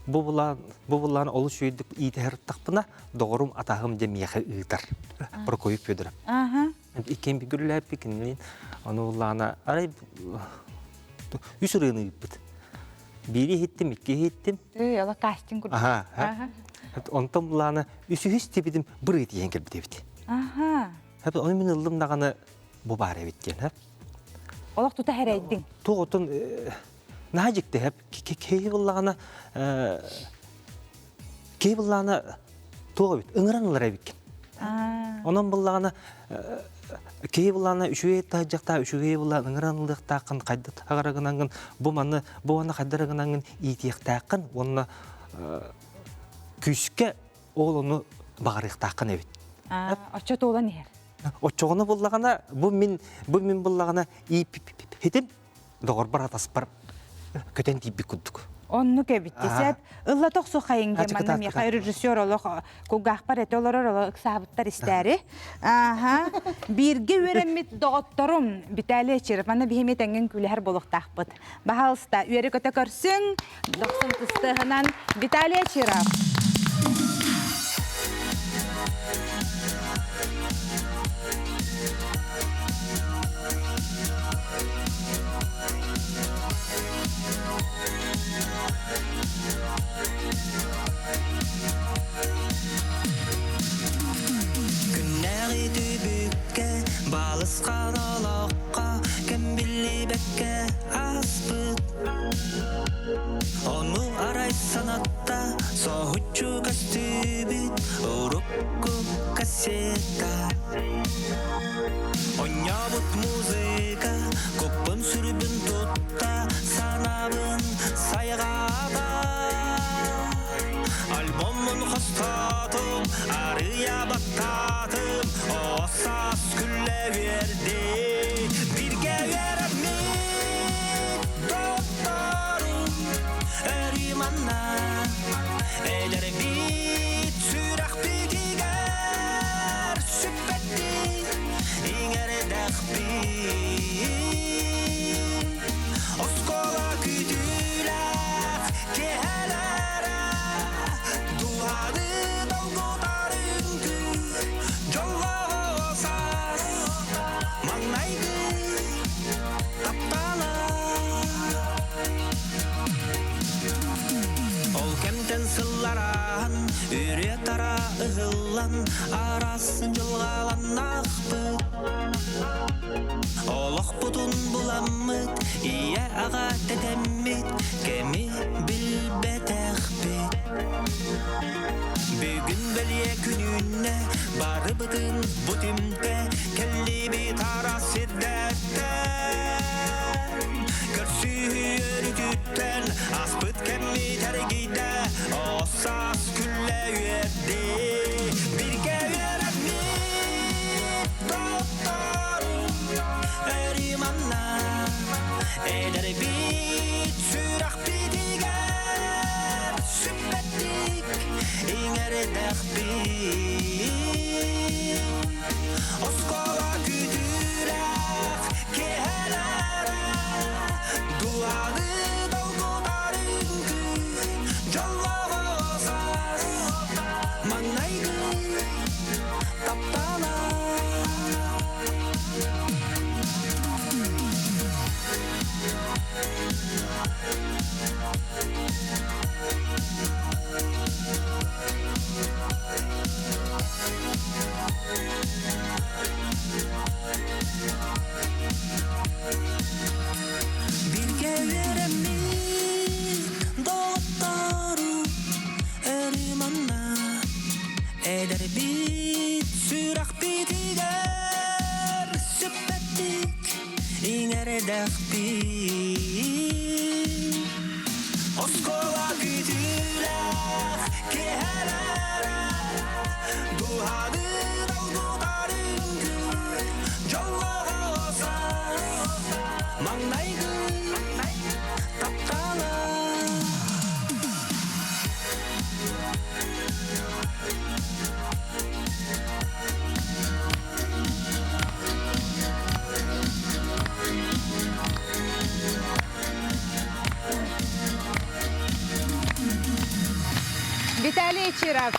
бу булаан бу булаан олус үчүгэйдик иитэһэр доҕорум атаһым дьэ миэхэ ыытар Прокопий Федоров. Иккиэн бүгүрүлээппит кинилиин ону буллаҕына арай үс ырыаны ыыппыт. Биири иһиттим, икки иһиттим. Ыы, ала кастинг курдук. Аха. Онтон буллаҕына үсүһүс тибитим бырыы тиийэн кэлбит эбит. Аха. Ону мин ыллым даҕаны бу баар эбит диэн. Олох тута хэрэйдиҥ. Туох отон наһаа дьикти хэп киһи буллаҕына киһи буллаҕына туох эбит ыҥыран ылар эбиккин. Онон буллаҕына киһи буллаҕына үчүгэй таһдьахтаа үчүгэй буллаҕына ыҥыран ылыахтааххын хайда таҕарагынаҥҥын бу маны бу маны хайдарагынаҥҥын иитиэхтээххин уонна күүскэ ол ону баҕарыахтааххын эбит. Оччо туолан иһэр. Оччоҕуна буллаҕына бу мин бу мин буллаҕына ииппитим доҕорбор атаспар көтөн тиийбит курдук. Оннук эбит десэт ылла тохсу хайын диэн манна миэхэ режиссер олох кулгаахпар этэ олорор олох ыксаабыттар истээри. Аха. Бииргэ үөрэммит доҕотторум Виталий Очиров манна биһими тэҥҥин күлэһэр буолуохтаахпыт. Баһаалыста үөрэ-көтө көрсүҥ. Дохсун тыстыаһынан Виталий Очиров. Күннээҕи түбүккэ, балысхан олоххо кэм биллибэккэ ааспыт. Ону арай санатта, соһуччу көстүбүт урукку кассета. Онньообут музыка куппун сүрбүн тутта, санаабын сайҕаата. Альбоммун хостотум, арыйа баттаатым, Оссаас күллэ үөрди, бииргэ үөрэммит доҕотторум өрүү манна эдэрбит сүрэхпитигэр сүппэттик иҥэрдэхпит. Оскуола күүтүүлээх киэһэлэрэ дууһаны долгутар үҥкүү дьоллоох саас маҥнайгы таптала. Ол кэмтэн сыллар ааһан, үрүө-тара ыһыллан, араас дьылҕаланнахпыт. Олохпутун буламмыт, ийэ-аҕа тэтэммит, кэми билбэтэхпит. Бүгүн бэлиэ күнүүннэ, барыбытын бу түмтэ, кэллибит араас сирдэртэн. Көрсүһүү өрүтүттэн, ааспыт кэммит эргийдэ, оссаас күллэ үөрди. Бииргэ үөрэммит доҕотторум өрүү манна, эдэрбит сүрэхпитигэр сүппэттик иҥэрдэхпит. Оскуола күүтүүлээх киэһэлэрэ дууһаны долгутар үҥкүү дьоллоох саас маҥнайгы. эрдэхпит. Оскуола күүтүүлээх киэһэлэрэ Дууһаны долгутар үҥкүү Дьоллоох саас Маҥнайгы таптала. Виталий Чиров.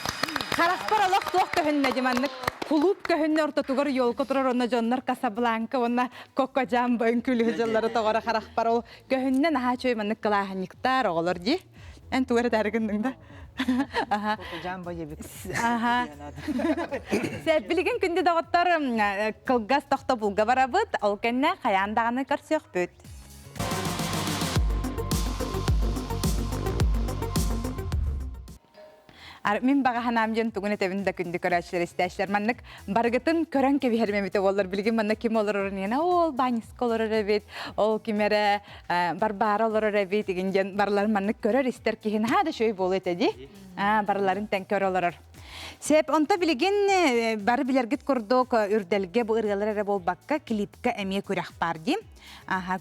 Харахпар олох туох көһүннэ диманнык кулууп көһүннэ ортотугар елка турар онно дьоннор Касабланка уонна Коко Джамбо үҥкүүлүһү дьыллары тоҕоро харахпар ол көһүннэ наһаа үчүгэй маннык кылааһынньыктар оҕолор дии. Эн тугу эрэ таарыгынныҥ да? Аха. Аха. Сэ билигин күндү доҕоттор кылгас тохтобулга барабыт, ол кэннэ хайаан даҕаны көрсүөхпүт. Мин баҕа санаам диэн тугун этэбин да күндү көрөөччүлэр истээччилэр маннык барыгытын көрөн кэбиһэрим эбитэ буоллар билигин манна ким олорорун иһин ол Баниска олорор эбит ол ким эрэ Барбара олорор эбит игин диэн барыларын маннык көрөр истэр киһи наһаа да үчүгэй буолуо этэ дии барыларын тэҥ көрө олорор Сеп, онто билигин бары билэргит курдук үрдэлгэ бу ырыалар эрэ буолбакка клипка эмиэ күрэх баар дии. Аха,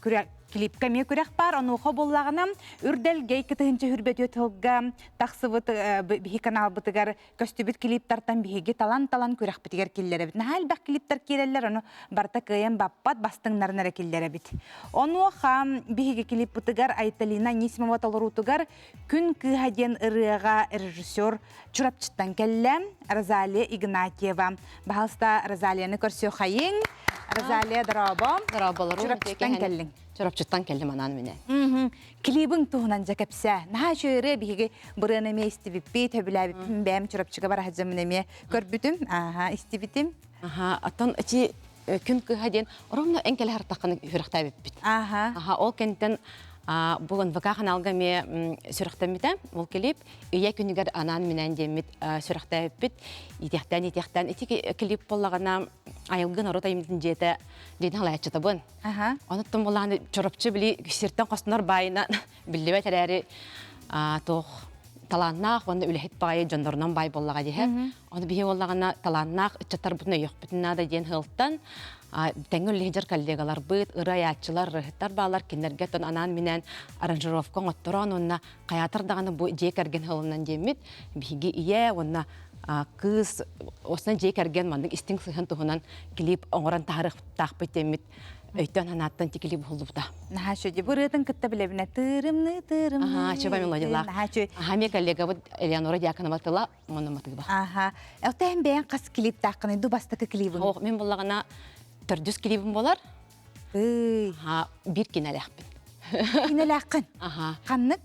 клипка эмиэ күрэх баар. Онуоха буоллаҕына үрдэлгэ 2 024 тылга тахсыбыт биһи каналбытыгар көстүбүт клиптартан биһиги талан-талан күрэхпитигэр киллэрэбит. Наһаа элбэх клиптар киирэллэр, ону барыта кыайан баппат, бастыҥнарын эрэ киллэрэбит. Онуоха биһиги клиппытыгар Айталина Анисимова толоруутугар Күн кыыһа диэн ырыаҕа режиссер Чурапчыттан кэллэ Розалия Игнатьева. Баһалыста Розалияны көрсүөхайыҥ. Розалия, дорообо. Дорооболору. Чурапчыттан кэллиҥ. Чурапчыттан кэллим анаан минэ. Клибиҥ туһунан дьэ кэпсээ. Наһаа үчүгэй ырыа биһиги бырыаны эмиэ истибиппит, сөбүлээбиппин бэйэм Чурапчыга бара сылдьаммын эмиэ көрбүтүм, аха, истибитим. Аха, оттон ити күн кыыһа диэн ровно эн кэлэ сыртаххына сүрэхтээбиппит. Аха. Аха, ол кэнниттэн бу НВК ханаалга эмиэ сүрэхтэммитэ. Ол клип ийэ күнүгэр анаан-минээн диэммит сүрэхтээбиппит. Иитиэхтээн-иитиэхтээн ити клип буоллаҕына айылгы норуот айымньытын дьиэтэ дьиэтин халайааччытабын. Онуттан буоллаҕына Чурапчы били сиртэн хостонор баайынан биллибэт эрээри туох талааннаах уонна үлэһит баҕайы дьоннорунан баай буоллаҕа диһэ. Ону биһи буоллаҕына талааннаах ыччаттарбытын өйүөхпүтүн наада диэн сыалтан тэҥҥэ үлэлэһэр коллегаларбыт, ырыа айааччылар, ырыаһыттар баалар кинилэргэ тон анаан-минээн аранжировка оҥотторон уонна хайаатар даҕаны бу дьиэ кэргэн сылынан диэммит биһиги ийэ уонна кыыс осна дьиэ кэргэн маннык истиҥ сыһыан туһунан клип оҥорон таһаарыахтаахпыт диэммит өйтөн санааттан ти клип уһуллубута. Наһаа үчүгэй. Бу ырыатын кытта билэбинэ тыырымны тыырымны. Аха, чуба мелодиялаах. Наһаа үчүгэй. Аха, ми коллегабыт Элеонора Дьяконова тыла уонна матыыба. Аха. Оттон бэйэҥ хас клиптааххыный ду бастакы клибын? Ох, мин буллаҕына төрдүс клибим болар. Ый. Аха, биир кинэлээхпин. Кинэлээххин? Аха. Ханнык?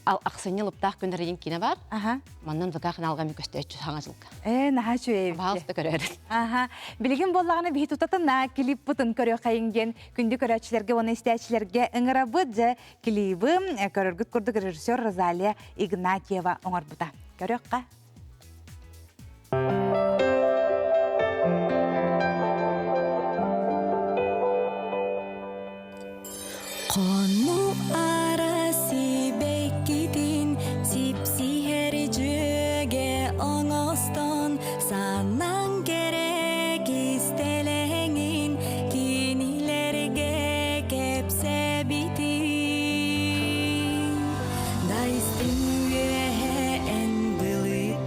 Ахсынньы лыптаах күннэр диэн кинэ бар. Аха. Маннан ВК ханаалга ми көстөөччү саҥа сылга. Ээ, наһаа үчүгэй эбит. Баалыста көрөөрүн. Аха. Билигин буоллаҕына биһи тутатына клиппытын көрүөххэйиҥ диэн күндү көрөөччүлэргэ уонна истээччилэргэ ыҥырабыт. Дьэ, клибы көрөргүт курдук режиссер Розалия Игнатьева оҥорбута. Көрүөххэ. Хонуу ара сибэккитин сипсиһэр дьүөгэ оҥостон санаан кэрэ кистэлэҥин кинилэргэ кэпсэбитин Дайстын үөһэ эн былыт.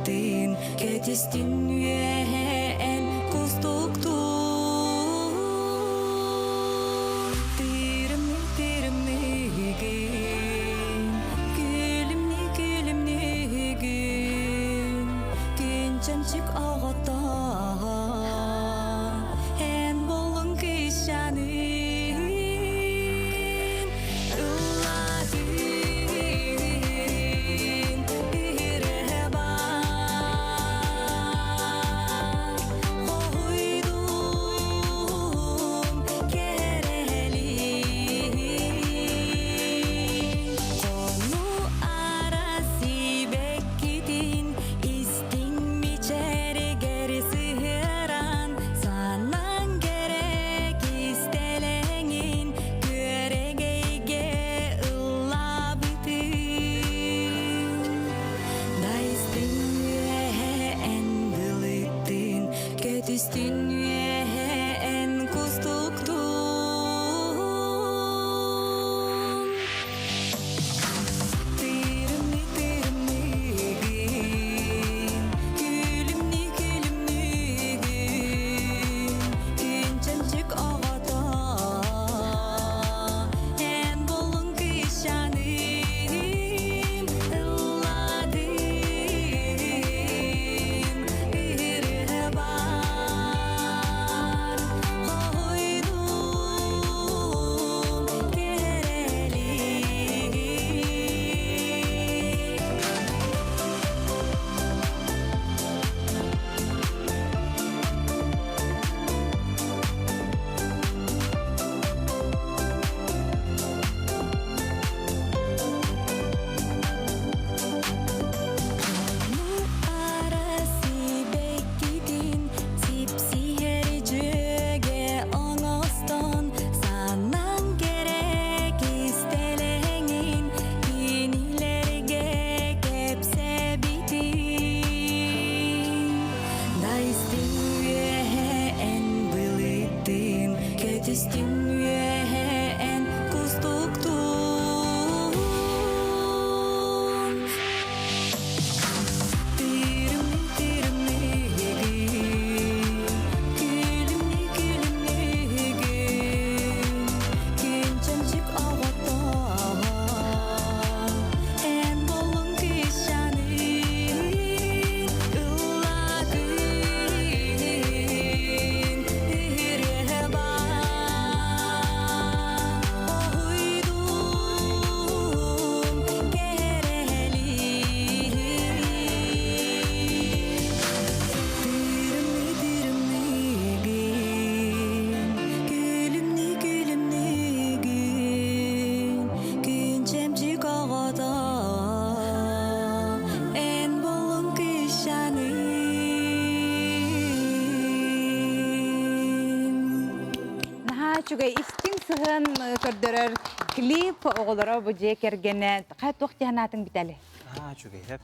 үчүгэй истиҥ сыһыан көрдөрөр клип оҕолоро бу дьиэ кэргэнэ хайа туох дии санаатыҥ Виталий? Аа, үчүгэй.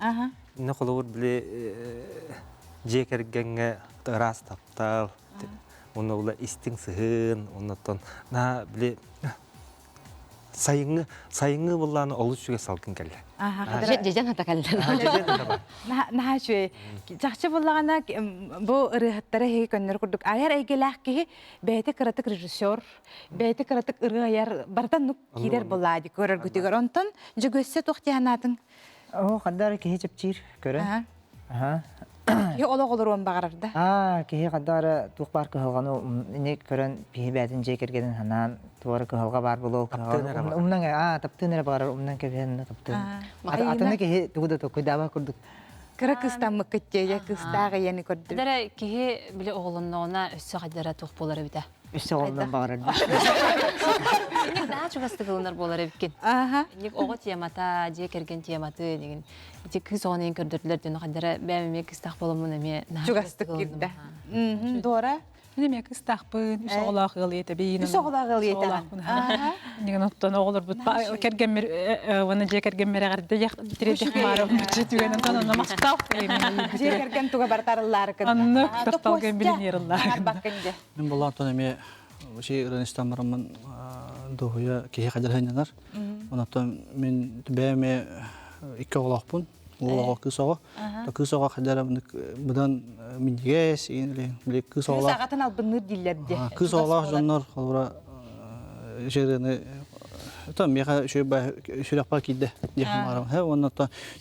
Инне холобур били дьиэ кэргэҥҥэ ыраас таптал, уонна була истиҥ сыһыан, оннуттан на били сайыҥҥы сайыҥҥы былааны олус үчүгэй салгын кэллэ. Дьэдьэн хата кэллэ. Наһаа үчүгэй. Чахчы буллаҕына бу ырыаһыттара эһиги көннөрү курдук айар эйгэлээх киһи бэйэтэ кыратык режиссер, бэйэтэ кыратык ырыа айар барытан нук киирэр булаа ди көрөргүтүгэр. Онтон Дьөгүөссэ туох дии санаатыҥ? Оо, ханна эрэ киһи чэпчиир, көрөн. Аха. Киһи олох олоруон баҕарар да. Аа, киһи ханна эрэ туох баар кыһалҕаны ини көрөн киһи бэйэтин дьиэ кэргэнин санаан туох эрэ кыһалҕа баар буолуо кыһалҕа умнан аа таптыын эрэ баҕарар умнан кэбиһэн таптыын. Атыны киһи тугу да толкуйдаабат курдук. Кыра кыстаммыккыт дьиэ кыстаах ийэни көрдүм. Дара киһи били оҕолонноҕуна өссө хайдара туох буолар эбитэ. Өссө оҕолонон баҕарар. Инник наһаа чугастык ылынар буолар эбиккин. Инник оҕо темата, дьиэ кэргэн тематы дигин. Ити кыыс оҕону иин көрдөрдүлэр диэн хайдара бэйэм эмиэ кыстаах буоламмын эмиэ наһаа чугастык киирдэ. Дора Мин эмиэ кыстаахпын, үс оҕолоох ыал ийэтэбин. Үс оҕолоох ыал ийэтэҕин. Иннигин оттон оҕолорбут кэргэммир уонна дьиэ кэргэммэр эҕэрдэ тириэрдэх баарым түгэн онтон онно махтал. Дьиэ кэргэн туга барытарыллаарыкын. Оннук тапталга билиниэриллаар. Мин боллоонтон эмиэ вообще ырыныстан бараммын дуһуйа киһи хадьарһыннанар. Онтон мин бэйэм эмиэ икки оҕолоохпун. Уол оҕо, кыыс оҕо. Кыыс оҕо хадьара быдан минньигэс, били кыыс оҕолоох. Кыыс аҕатын албынныыр дииллэр дии. Кыыс оҕолоох дьоннор холобура жырыны то миэхэ сүрэхпэр киирдэ диэххэ баҕарабын. Уонна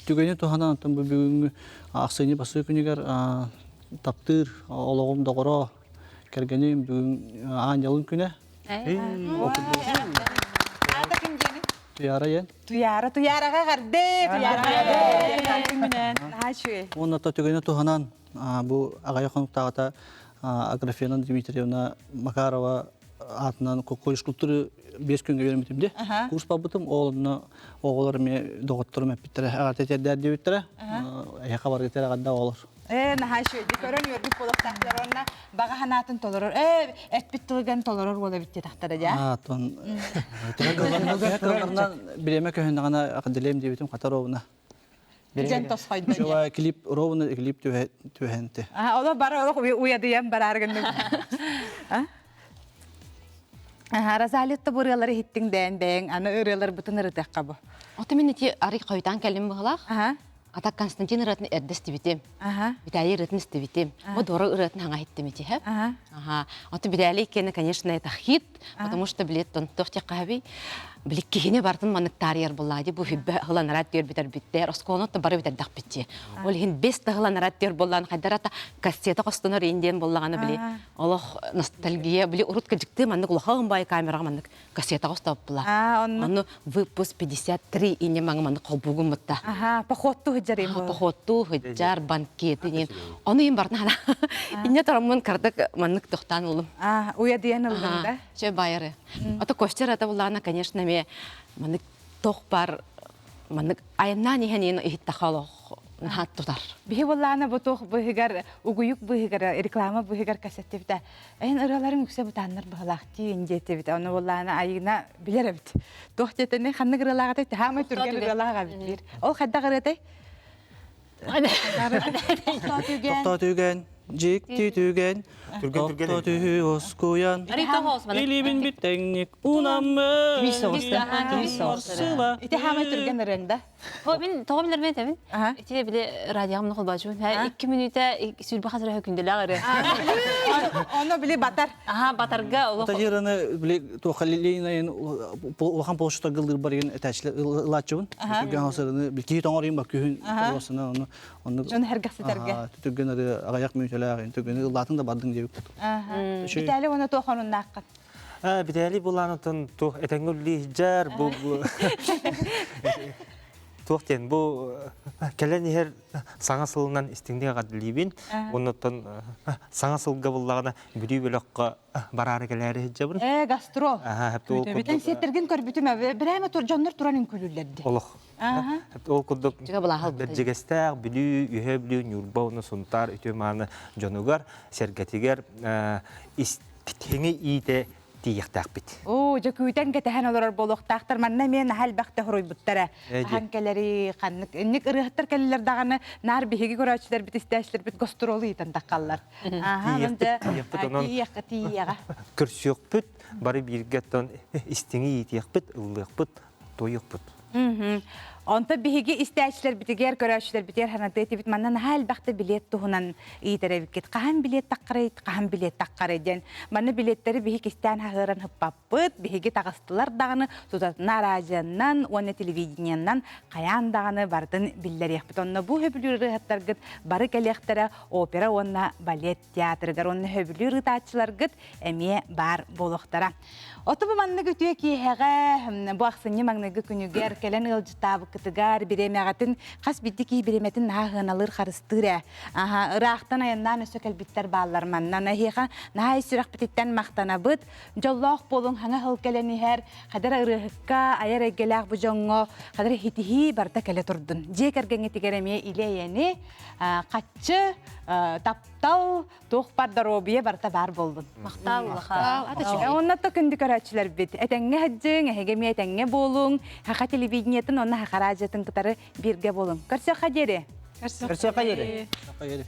түгэни туһанан оттон бу бүгүҥҥү ахсынньы бастакы күнүгэр таптыыр олоҕум доҕоро кэргэним бүгүн аанньалын күнэ. Аата ким диэни? Туйаара иэн. Туйаара, Туйаараҕа эҕэрдэ! Туйаараҕа эҕэрдэ! Наһаа үчүгэй. Уонна то түгэни туһанан бу аҕыйах хонуктааҕыта Аграфена Дмитриевна Макарова аатынан колледж культуры биэс күҥҥэ үөрэммитим дии. Курс барбытым, ол онно оҕолор эмиэ доҕотторум эппиттэрэ, эҕэрдэ тиэрдээр диэбиттэрэ. Эһиэхэ барыгытыгар эҕэрдэ оҕолор. Ээ, наһаа үчүгэйдик көрөн үөрбүт буолуохтаахтар уонна баҕа санаатын толорор. Ээ, эппит тылыган толорор уол эбит диэтэхтэрэ дии. Аа, тон төһө кылларынан бириэмэ көһүннэҕинэ академиям диэбитим хата ровно. Дьэн тосхойдо. Чула клип ровно клип түһэнти. Аа, олох бары олох уйадыйан бараар гынным. А? Розалитта бу ырыалары иһиттиҥ дээн бэйэҥ аны ырыаларбытын ырытыахха бу. Ото мин ити арый хойутаан кэллим быһылаах. Ата Константин ырыатын эрдэ истибитим. Виталий ырыатын истибитим. Бу Дора ырыатын хаҥа иһиттим ити. Ага. Ото Виталий кene, конечно, это хит, потому что билет тон туох диэххэ били киһини бартын маннык таарыйар буллаа бу хүббэ хыланарат түөр бүтэр бүттэр оскуоланы бары бүтэрдэх битти. Ол иһин бес тахыланарат түөр боллаан хайдарата кассета хостонор индиэн боллаҕана били олох ностальгия били урут кыдьыктыы маннык улахан бай камераҕа маннык кассетаҕа устаппыла. Ону выпуск 53 ине маҥа маннык холбуугум мытта. Аха, походтуу сылдьар им. Походтуу сылдьар, банкеты нин. Ону им бартын хана. Инне тороммун кардык маннык тохтаан ылым. А, уйадыйан ылдым да. Чө байары. Ото костер ата буллаана, конечно, ме маннык тох бар маннык айаннаан иһэн иһин иһиттэхэ олох наһаа тутар. Биһи буоллаана бу туох быһыгар угуйук быһыгар реклама быһыгар кассеттибитэ. Эн ырыаларыҥ үксэ бытааннар быһылаах диин диэтибит. Ону буоллаана Айыына билэр эбит. Туох диэтэни ханнык ырыалаах этэй? Хаамай түргэн ырыалаах эбит биир. Ол хайдах ырыатай? Тохтоо түгэн, дьикти түгэн, тохтоо түһү оскуйан, илибин бүтэҥник унаммын, Ити хаамай түргэн ырыаҥ да? Мин тоҕо билэрбин этэбин. Ити били радиоҕа холбоочубун. Икки мүнүүтэ сүүрбэ хас эрэ күндэлээх ырыа. Ону били батар. Аха батарга олох. Тажираны били туохха линейын улахан площадьта гыллыыр барыгын этээчилер ылааччыбын. Түргэн хасырыны били киһи тоҥор ба күһүн тоҕосуна ону онну Дьон хэргэхситэргэ. Түргэн ырыа аҕыйах мүнүүтэлээх түргэн ыллаатын да бардыҥ диэбит. Битээлий уонна туох онуннааххын? Битээлий булаанытын туох этэҥҥэ үллиһдьэр бу туох диэн бу кэлэн иһэр саҥа сылынан истиҥник эҕэрдэлиибин. Оннуттан саҥа сылга буллаҕына Бүлүү бөлөххө бараары кэлээри сылдьабын. Ээ, гастрол. Кэнсиэртэргин көрбүтүм, бирээмэ дьоннор туран үҥкүүлүүллэрди. Олох. Ол курдук Бэрдьигэстээх, Бүлүү, Үһэ Бүлүү, Ньурба уонна Сунтаар үтүө-мааны дьонугар, сэргэтигэр истиҥи иитэ. тиийиэхтээхпит. Оо, дьэ күүтэн кэтэһэн олорор буолуохтаахтар. Манна эмиэ наһаа элбэхтэ хоруйбуттара. Хаһан кэлэри, ханнык инник ырыаһыттар кэллилэр даҕаны, наар биһиги көрөөччүлэрбит, истээччилэрбит гастролу ыытан таххаллар. Аха, Тиийиэхпит, тиийиэхпит, онон тиийиэххэ, тиийиэҕэ. Көрсүөхпүт, бары бииргэ оттон истиҥи иитиэхпит, ыллыахпыт, туойуохпут. Онто биһиги истээччилэрбитигэр, көрөөччүлэрбитигэр ханатыы этибит манна наһаа элбэхтэ билиэт туһунан ыйытар эбиккит. Хаһан билиэт таххарай, хаһан билиэт таххарай диэн. Манна билиэттэри биһи кистээн хаһыаран ыппаппыт, биһиги таҕыстылар даҕаны тутатына араадьыйаннан уонна телевидениеннан хайаан даҕаны барытын биллэриэхпит. Онно бу сөбүлүүр ырыаһыттаргыт бары кэлиэхтэрэ опера уонна балет театрыгар уонна сөбүлүүр ыытааччыларгыт эмиэ баар буолуохтара. Оту бу маннык үтүө киэһэҕэ бу ахсынньы маҥнайгы күнүгэр кэлэн ыалдьыттаабыккытыгар бириэмэҕитин хас биирдии киһи бириэмэтин наһаа сыаналыыр харыстыыр ээ. Аха, ыраахтан айаннаан өссө кэлбиттэр бааллар манна. Эһиэхэ наһаа ис сүрэхпититтэн махтанабыт. Дьоллоох буолуҥ, хаҥа сыл кэлэн иһэр, хадара ырыаһыкка, айар эйгэлээх бу дьоҥҥо хадара хитиһии барыта кэлэ турдун. Дьиэ кэргэҥҥитигэр эмиэ илэ-эйэни, хаччы, таптал, туох бар доруобуйа барыта баар буоллун. Махтал улахан. Онно то күндү көрөөччүлэрбит. Этэҥҥэ сылдьыҥ, эһиги эмиэ этэҥҥэ буолуҥ. Хаха телевидениетын уонна Хаха радиотын кытары бииргэ буолуҥ. Көрсүөххэ диэри. Көрсүөххэ диэри.